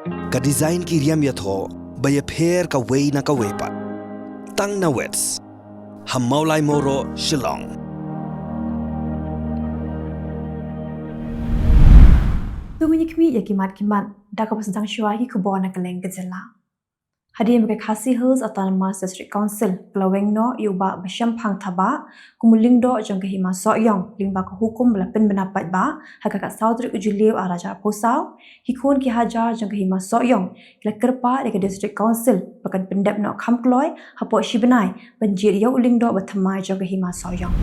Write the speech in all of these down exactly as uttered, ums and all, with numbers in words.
Ka design ki riam ïathoh ba ïapher kawei na kawei pat. Tang na Wits ha Mawlai Mawroh, Shillong. To ngin ïa khmih ïa ki mat ki mat da kaba sdang shuwa ki khubor na kylleng ka jylla. Hadien ba ka Khasi Hills Autonomous District Council ka la weng noh ïa u Bah Bashemphang Thabah kum u lyngdoh jong ka Hima Sohiong lyngba ka hukum ba la pynbna paidbah ha ka khatsaw tarik u Jylliew arhajar arphew saw. Ki khun ki hajar jong ka Hima Sohiong ki la kyrpad ïa ka District Council ba kan pyndep noh kham kloi hapoh shi bnai ban jied ïa u lyngdoh ba thymmai jong ka Hima Sohiong.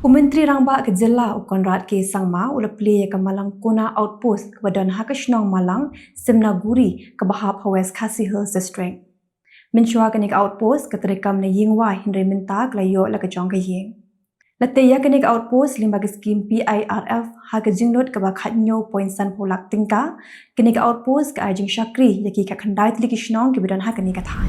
U Myntri Rangbah ka jylla u Conrad K Sangma u la plie ïa ka Malangkona Outpost kaba don ha ka shnong Malang, Simnaguri, kaba hap ha West Khasi Hills District. Mynshuwa kane ka outpost ka treikam na ïing wai, hynrei mynta ka la ïoh la ka jong ka ïing. La tei ïa kane ka outpost lyngba ka skim P I R F ha ka jinglut kaba khathynñiew point sanphew lak tyngka. Kane ka outpost ka ai jingshakri ïa ki khatkhyndai tylli ki shnong kiba don ha kane ka thaiñ.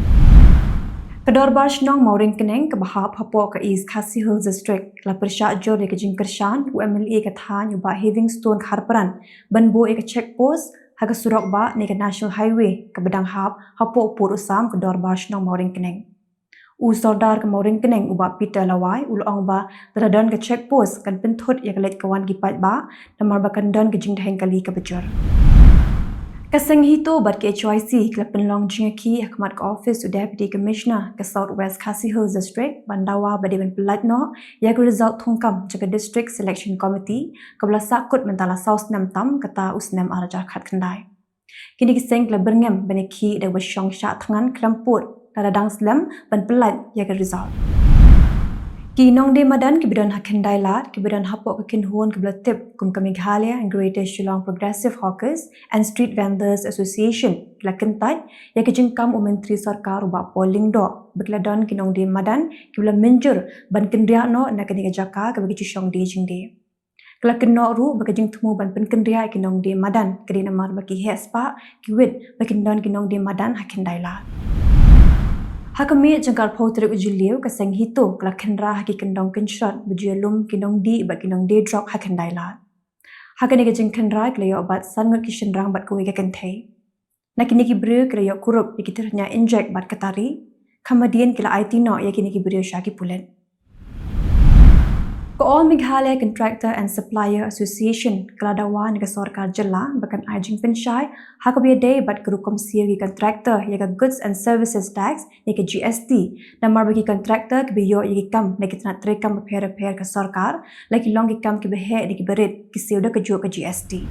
Ka Dorbar Shnong Mawryngkneng kaba hap hapoh ka East Khasi Hills District ka la pyrshah jur ïa ka jingkyrshan u M L A ka thaiñ u Bah Heavingstone Kharpran ban buh ïa ka check post ha ka surok bah ne ka National Highway kaba dang hap hapoh u pud u sam ka Dorbar Shnong Mawryngkneng. U Sordar ka Mawryngkneng u Bah Peter Lawai u la ong ba lada don ka check post kan pynthut ïa ka leit ka wan ki paidbah namar ba kan don ka jingdheng kali kaba jur. Ka Seng HITO bad ka H Y C ka la pynlong jingïakhih ha khmat ka ophis u Deputy Commissioner ka South West Khasi Hills District ban dawa ba dei ban pyllait noh ïa ka result thungkam jong ka District Selection Committee kaba la sahkut mynta la saw snem tam, kata u snem arhajar khatkhyndai. Kine ki seng ki la byrngem ban ïakhih da kaba shong shah thngan khlem pud lada dang slem ban pyllait ïa ka result. Ki nongdie madan kiba don ha Khyndai Lad kiba don hapoh ka kynhun kaba la tip kum ka Meghalaya Greater Shillong Progressive Hawkers and Street Vendors Association ki la kyntait ïa ka jingkam u Myntri Sorkar u Bah Paul Lyngdoh ba ki la don ki nongdie madan kiba la mynjur ban kynriah noh na kane ka jaka kaba ki ju shong die jingdie. Ka la kynnoh ruh ba ka jingthmu ban pynkynriah ïa ki nongdie madan ka dei namar ba ki heh spah ki wit ba kin don ki nongdie madan ha Khyndai Lad. Ha ka miet jong ka arphew tarik u Jylliew ka Seng HITO ka la khynra ha ki kyndong kynshrot ba ju ïalum ki nongdih bad ki nongdie drok ha Khyndai Lad. Ha kane ka jingkhynra ki la ïoh bat san ngut ki shynrang bad kawei ka kynthei. Na kine ki briew ki la ïoh kurup ïa ki tyrhynñiah injek bad katari. Kham hadien ki la aiti noh ïa kine ki briew sha ki pulit. Ka All Meghalaya Contractor and Supplier Association ka la dawa na ka sorkar jylla ba kan ai jingpynshai ha kaba ïadei bad ka rukom siew ki contractor ïa ka Goods and Services Tax ne ka G S T, namar ba ki contractor kiba ïoh ïa ki kam na ki tnat treikam bapher bapher ka sorkar, la ki long ki kam kiba heh ne kiba rit, ki siew da kajuh ka G S T.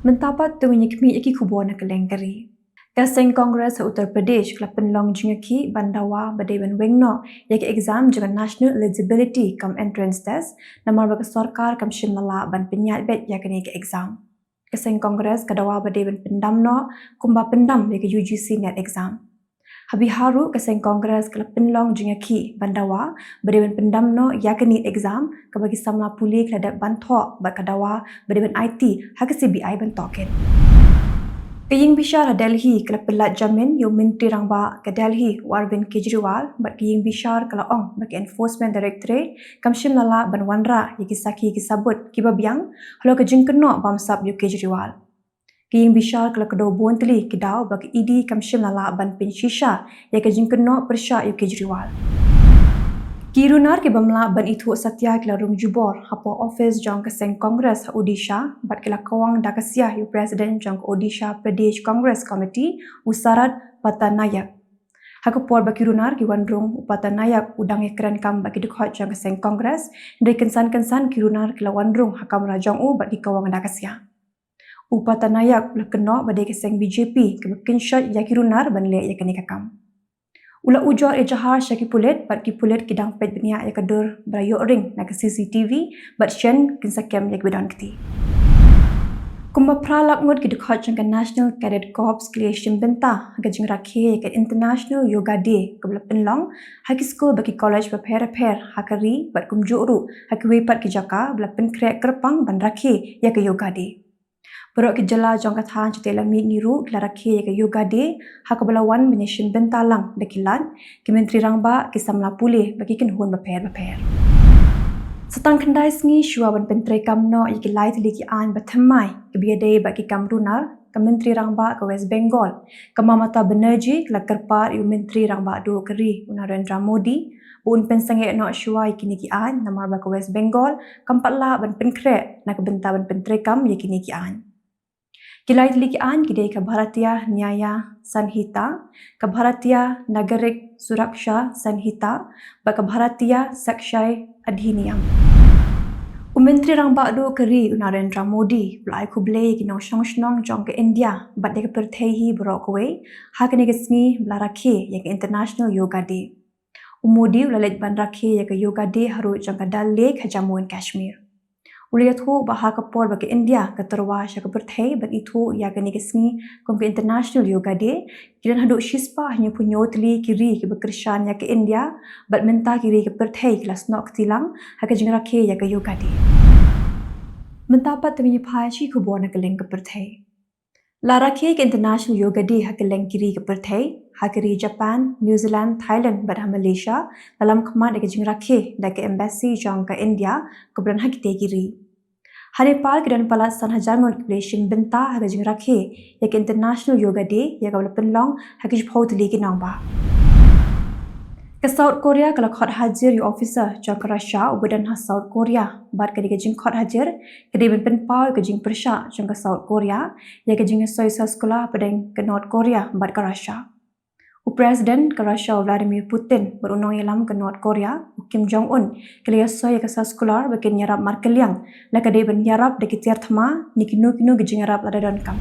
Mynta pat to ngin ïa khmih ïa ki khubor na kylleng ka ri. Ka Seng Congress ha Uttar Pradesh ka la pynlong jingïakhih ban dawa ba dei ban weng noh ïa ka exam jong ka National Eligibility cum Entrance Test, namar ba ka sorkar kam shym la lah ban pynïaid beit ïa kane ka exam. Ka Seng Congress ka dawa ba dei ban pyndam noh kumba pyndam ïa ka U G C NET exam. Ha Bihar ruh ka Seng Congress ka la pynlong jingïakhih ban dawa ba dei ban pyndam noh ïa ka NEET exam kaba ki samla pule ki la dep ban thoh bad ka dawa ba dei ban aiti ha ka C B I ban tohkit. Ka ïing bishar ha Delhi ka la pyllait jamin ïa u Myntri Rangbah ka Delhi u Arvind Kejriwal bad ka ïing bishar ka la ong ba ka Enforcement Directorate kam shym la lah ban wanrah ïa ki sakhi ki sabut kiba biang halor ka jingkynnoh bamsap ïa u Kejriwal. Ka ïing bishar ka la kdew bun tylli ki daw ba ka E D kam shym la lah ban pynshisha ïa ka jingkynnoh pyrshah ïa u Kejriwal. Ki runar ki bym lah ban ithuh satia ki la rung jubor hapoh ophis jong ka Seng Congress ha Odisha bad ki la kawang da ka sia ïa u President jong ka Odisha Pradesh Congress Committee, u Sarath Patnaik. Ha ka por ba ki runar ki wan rung, u Patnaik u dang ïakren kam bad ki dkhot jong ka Seng Congress, hynrei kynsan kynsan ki runar ki la wan rung ha kamra jong u bad ki kawang da ka sia. U Patnaik u la kynnoh ba dei ka Seng B J P kaba kynshot ïa ki runar ban leh ïa kane ka kam. U la ujor ejahar sha ki pulit bad ki pulit ki dang peit bniah ïa ka dur ba la ïoh ring na ka C C T V bad shen kin sa kem ïa kiba don kti. Kumba phra lak ngut ki dkhot jong ka National Cadet Corps ki la ïashim bynta ha ka jingrakhe ïa ka International Yoga Day kaba la pynlong ha ki skul bad ki college bapher bapher ha ka ri bad kumjuh ruh ha kiwei pat ki jaka ba la pynkhreh kyrpang ban rakhe ïa ka Yoga Day. Baroh ki jylla jong ka thaiñ shatei lammihngi ruh ki la rakhe ïa ka Yoga Day ha kaba la wan ban ïashim bynta lang da ki lad, ki myntri rangbah, ki samla pule bad ki kynhun bapher bapher. Sa tang khyndai sngi shuwa ban pyntreikam noh ïa ki lai tylli ki aiñ ba thymmai kiba ïadei bad ki kam runar, ka Myntri Rangbah ka West Bengal, ka Mamata Banerjee, ka la kyrpad ïa u Myntri Rangbah Duh ka ri, u Narendra Modi, ba un pynsangeh noh shuwa ïa kine ki aiñ, namar ba ka West Bengal kam pat lah ban pynkhreh na ka bynta ban pyntreikam ïa kine ki aiñ. Ki lai tylli ki aiñ ki dei ka Bharatiya Nyaya Sanhita, ka Bharatiya Nagarik Suraksha Sanhita, bad ka Bharatiya Sakshay Adhiniyam. U Myntri Rangbah Duh ka ri, u Narendra Modi, u la ai khublei ïa ki nongshong shnong jong ka India bad ïa ka pyrthei hi baroh kawei ha kane ka sngi ba la rakhe ïa ka International Yoga Day. U Modi u la leit ban rakhe ïa ka Yoga Day harud jong ka Dal Lake ha Jammu and Kashmir. U la ïathuh ba ha ka por ba ka India ka tyrwa sha ka pyrthei ban ithuh ïa kane ka sngi kum ka International Yoga Day, ki don haduh shispah hynñiewphew hynñiew tylli ki ri kiba kyrshan ïa ka India, bad mynta ki ri ka pyrthei ki la snoh kti lang ha ka jingrakhe ïa ka Yoga Day. Mynta pat to ngin ïa phai sha ki khubor na kylleng ka pyrthei. La rakhe ka International Yoga Day ha kylleng ki ri ka pyrthei, ha ka ri Japan, New Zealand, Thailand bad ha Malaysia la lam khmat ïa ka jingrakhe da ka embassy jong ka India kaba don ha kitei ki ri. Ha Nepal ki don palat san hajar ngut kiba la shim bynta ha ka jingrakhe ïa ka International Yoga Day, ïa kaba la pynlong ha ki shiphew tylli ki nongbah. Ka South Korea ka la khot hajir ïa u officer jong ka Russia uba don ha South Korea, bad kane ka jingkhot hajir ka dei ban pynpaw ïa ka jingpyrshah jong ka South Korea ïa ka jingïasoi soskular hapdeng ka North Korea bad ka Russia. U President ka Russia u Vladimir Putin bad u nongïalam ka North Korea u Kim Jong Un ki la ïasoi ïa ka soskular ba kin ïarap markylliang, la ka dei ban ïarap da ki tiar thma ne kino kino ki jingïarap lada donkam.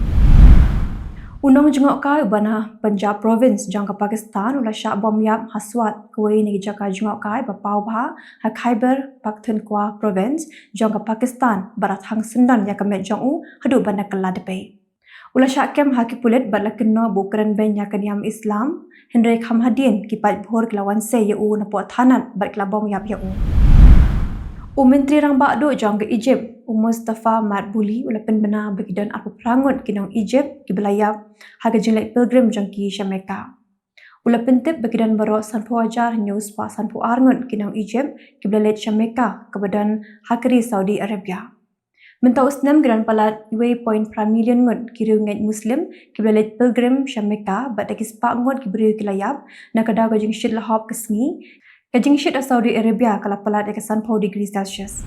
U nongjngohkai uba na Punjab Province jong ka Pakistan u la shah bom ïap ha Swat, kawei na ki jaka jngohkai ba paw bha ha Khyber Pakhtunkhwa Province jong ka Pakistan, bad la thang syndon ïa ka met jong u haduh ban da kylla dpei. U la shah kem ha ki pulit bad la kynnoh ba u kren beiñ ïa ka niam Islam, hynrei kham hadien ki paidbah ki la wan sei ïa u napoh thanat bad ki la bom ïap ïa u. U Myntri Rangbah Duh jong ka Egypt, u Mustafa Madbouli, u la pynbna ba ki don arphew phra ngut ki nong Egypt kiba la ïap ha ka jingleit pilgrim jong ki sha Mecca. U la pyntip ba ki don baroh sanphew hajar hynñiew spah sanphew ar ngut ki nong Egypt kiba la leit sha Mecca kaba don ha ka ri Saudi Arabia. Mynta u snem ki don palat wei point phra million ngut ki riewngeit Muslim kiba la leit pilgrim sha Mecca, bad da ki spah ngut ki briew ki la ïap na ka daw ka jingshit la hop ka sngi. Ka jingshit ha Saudi Arabia ka la palat ïa ka sanphew degree Celsius.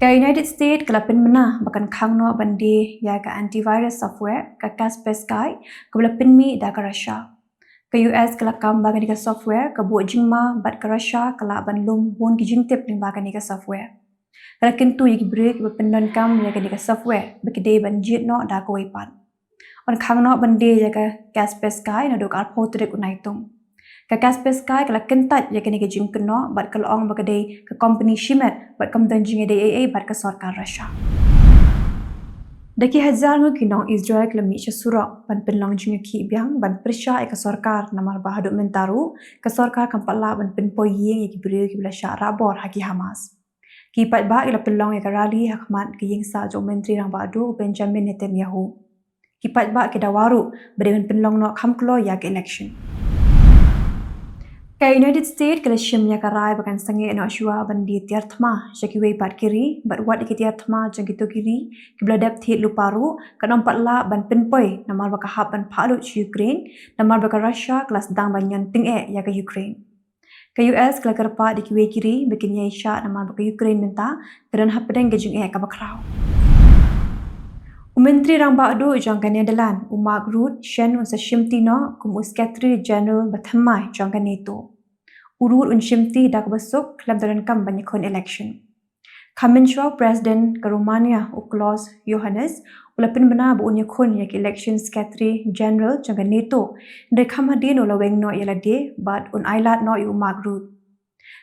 Ka United States ka la pynbna ba kan khang noh ban die ïa ka antivirus software, ka Kaspersky, kaba la pynmih da ka Russia. Ka U S ka la kam ba kane ka software ka buh jingma bad ka Russia ka lah ban lum bun ki jingtip lyngba kane ka software. Ka la kyntu ïa ki briew kiba pyndonkam ïa kane ka software ba ki dei ban jied noh da kawei pat. Yn khang noh ban die ïa ka Kaspersky naduh ka arphew tarik u Naitung. Ka Kaspersky ka la kyntait ïa kane ka jingkynnoh bad ka la ong ba ka dei ka company shimet bad kam don jingïadei ei ei bad ka sorkar Russia. Da ki hajar ngut ki nong Israel ki la mih sha surok ban pynlong jingïakhih biang ban pyrshah ïa ka sorkar, namar ba haduh mynta ruh ka sorkar kam pat lah ban pynpoi ïing ïa ki briew kiba la shah rah bor ha ki Hamas. Ki paidbah ki la pynlong ïa ka rally ha khmat ka ïing sah jong u Myntri Rangbah Duh u Benjamin Netanyahu. Ki paidbah ki dawa ruh ba dei ban pynlong noh kham kloi ïa ka election. Ka United States ka la shim ïa ka rai ba kan sangeh noh shuwa ban die tiar thma sha kiwei pat ki ri, bad wat ïa ki tiar thma jong kito ki ri kiba la dep thied lypa ruh kan ym pat lah ban pynpoi, namar ba ka hap ban phah lut sha Ukraine, namar ba ka Russia ka la sdang ban ñion tyngeh ïa ka Ukraine. Ka U S ka la kyrpad ïa kiwei ki ri ba kin ïai shah, namar ba ka Ukraine mynta ka don hapdeng ka jingeh kaba khraw. U Myntri Rangbah Duh jong ka Netherlands, u Mark Rutte, shen un sa shimti noh kum u Secretary General ba thymmai jong ka NATO. U Rutte un shimti da kaba suk khlem da donkam ban ïakhun election. Kham mynshuwa u President ka Romania, u Klaus Iohannis, u la pynbna ba un ïakhun ïa ka election Secretary General jong ka NATO, hynrei kham hadien u la weng noh ïa lade bad un ailad noh ïa u Mark Rutte.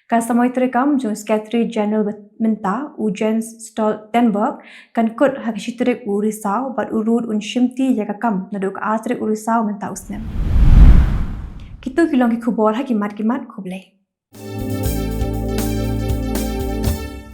Ka samoi treikam jong u Secretary General mynta, u Jens Stoltenberg, kan kut ha ka shi tarik u Risaw, bad u Rutte un shimti ïa ka kam naduh ka ar tarik u Risaw mynta u snem. Kito ki long ki khubor ha ki mat ki mat, khublei.